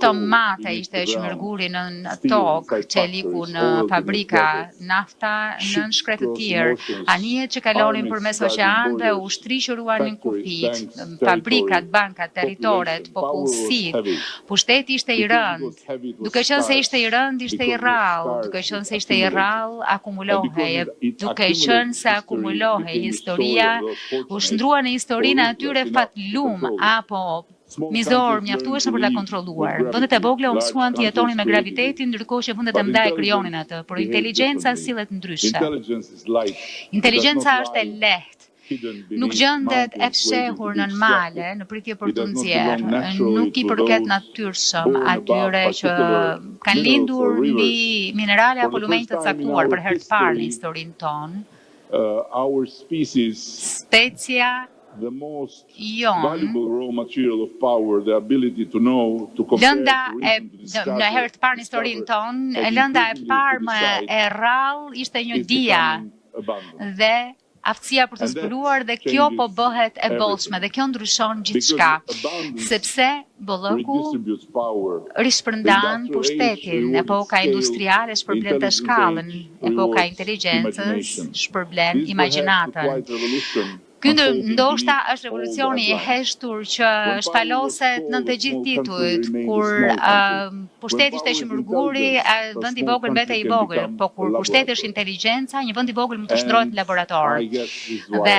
tomate ishte qymyrguri nën tokë, çeliku në fabrika, nafta nën shkretëtirë, anijet që kalonin përmes oqeanëve, ushtri që ruanin kufijtë, fabrikat, bankat, territoret, popullsitë. Pushteti ishte i rëndë. Duke qenë se ishte i rëndë, ishte i rrallë, duke qenë se ishte i rrallë, akumulohej, duke qenë se akumulohej, historia u shndërrua në historinë e atyre fatlum apo mizor mjaftueshëm për ta kontrolluar. Vendet e vogla u mësuan të jetonin me gravitetin, ndërkohë që vendet e mëdha e krijonin atë, por inteligjenca sillet ndryshe. Inteligjenca është e lehtë. Nuk gjendet e fshehur nën male, në pritje për t'u nxjerrë. Nuk i përket natyrshëm atyre që kanë lindur mbi minerale apo lumenj të caktuar për herë të parë në historinë tonë. Specia jonë, lënda e në herë të parë në historinë tonë, lënda e parë më e rrallë ishte një dija dhe aftësia për të zbuluar dhe kjo po bëhet e bollshme dhe kjo ndryshon gjithçka, sepse bollëku rishpërndan pushtetin, epoka industriale shpërblente shkallën, epoka e inteligjencës shpërblen imagjinatën. Ky ndoshta është revolucioni i heshtur që shpaloset nën të gjithë titujt, kur pushteti ishte qymyrguri, vendi i vogël mbetej i vogël, po kur pushteti është inteligjenca, një vend i vogël mund të shndërrohet në laborator. Dhe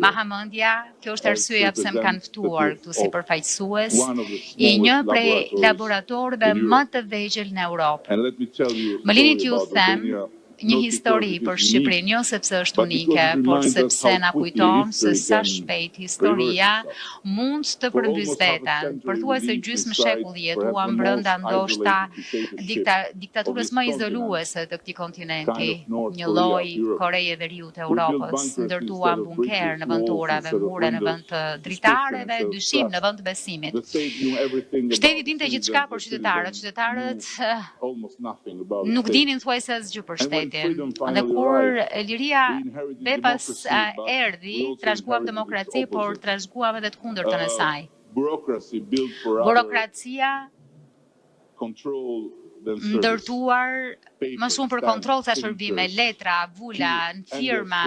mahamendja, kjo është arsyeja pse më kanë ftuar këtu si përfaqësues i një prej laboratorëve më të vegjël në Europë. Më lini t'ju them një histori për Shqipërinë, jo sepse është unike, por sepse na kujton se sa shpejt historia mund të përmbysë veten. Për thuajse gjysmë shekulli jetuam brenda ndoshta dikta, diktaturës më izoluese të këtij kontinenti, një lloj Koreje e Veriut të Europës. Ndërtuam bunker në vend të urave, mure në vend të dritareve, dyshim në vend të besimit. Shteti dinte gjithçka për qytetarët, qytetarët nuk dinin thuajse asgjë për shtetin. Dhe kur liria befas erdhi, trashëguam demokraci, por trashëguam edhe të kundërtën e saj. Burokracia ndërtuar më shumë për kontroll sa shërbime, letra, vula, firma,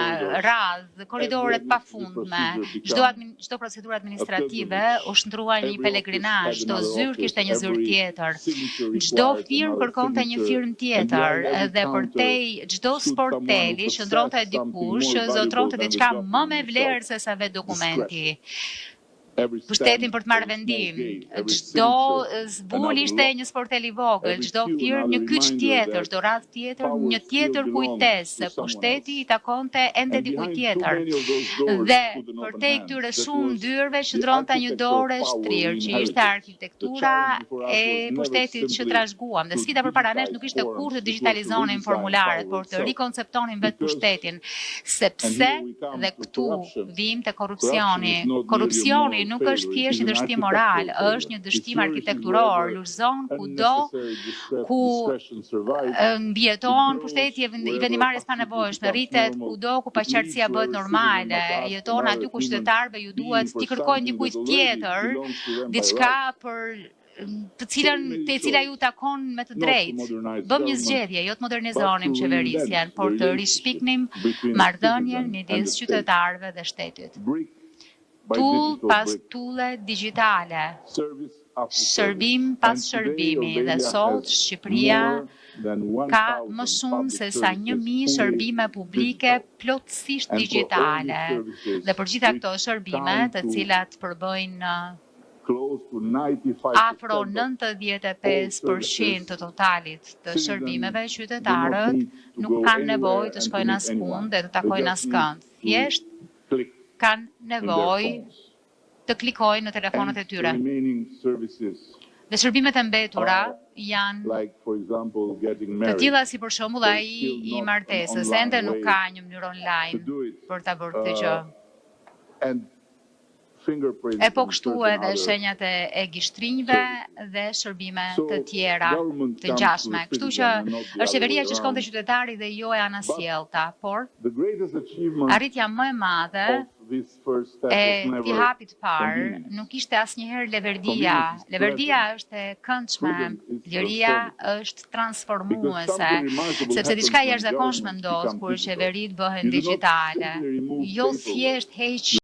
radhë, korridore të pafundme. Çdo çdo procedurë administrative u shndërrua në një pelegrinazh, çdo zyrë kishte një zyrë tjetër. Çdo firmë kërkonte një firmë tjetër dhe përtej çdo sporteli qëndronte dikush që zotëronte diçka më me vlerë se sa vetë dokumenti pushtetin për të marrë vendim. Çdo vulë ishte një sportel i vogël, çdo firmë një kyç tjetër, çdo radhë tjetër, një tjetër kujtesë se pushteti i takonte ende dikujt tjetër. Dhe përtej këtyre shumë dyerve qëndronte një dorë e shtrirë që ishte arkitektura e pushtetit që trashëguam. Dhe sfida përpara nesh nuk ishte kurrë të digjitalizonim formularët, por të rikonceptonim vetë pushtetin, sepse dhe këtu vijmë te korrupsioni. Korrupsioni nuk është thjesht një dështim moral, është një dështim arkitekturor, lulëzon kudo ku mbijeton pushteti i vendimmarrjes panevojshme, rritet kudo ku paqartësia bëhet normale, jeton aty ku qytetarëve ju duhet t'i kërkojnë dikujt tjetër diçka për të cilën të cila ju takon me të drejtë. Bëmë një zgjedhje, jo të modernizonim qeverisjen, por të rishpiknim marrëdhënien midis qytetarëve dhe shtetit. Tullë pas tulle digjitale, shërbim pas shërbimi dhe sot Shqipëria ka më shumë se sa 1000 shërbime publike plotësisht digjitale. Dhe për gjitha këto shërbime, të cilat përbëjnë afro 95% të totalit të shërbimeve, qytetarët nuk kanë nevojë të shkojnë askund dhe të takojnë askënd. Thjesht kanë nevojë të klikojnë në telefonat e tyre. Dhe shërbimet e mbetura janë të tilla si për shembull ai i martesës, ende nuk ka një mënyrë online për ta bërë këtë gjë. E po kështu edhe shenjat e gishtrinjve dhe shërbime të tjera të ngjashme. Kështu që është qeveria që shkon te qytetari dhe jo e anasjellta, por arritja më e madhe e këtij hapi të parë nuk ishte asnjëherë leverdia. Leverdia është e këndshme, liria është transformuese, sepse diçka e jashtëzakonshme ndodh kur qeveritë bëhen digjitale. Jo thjesht heq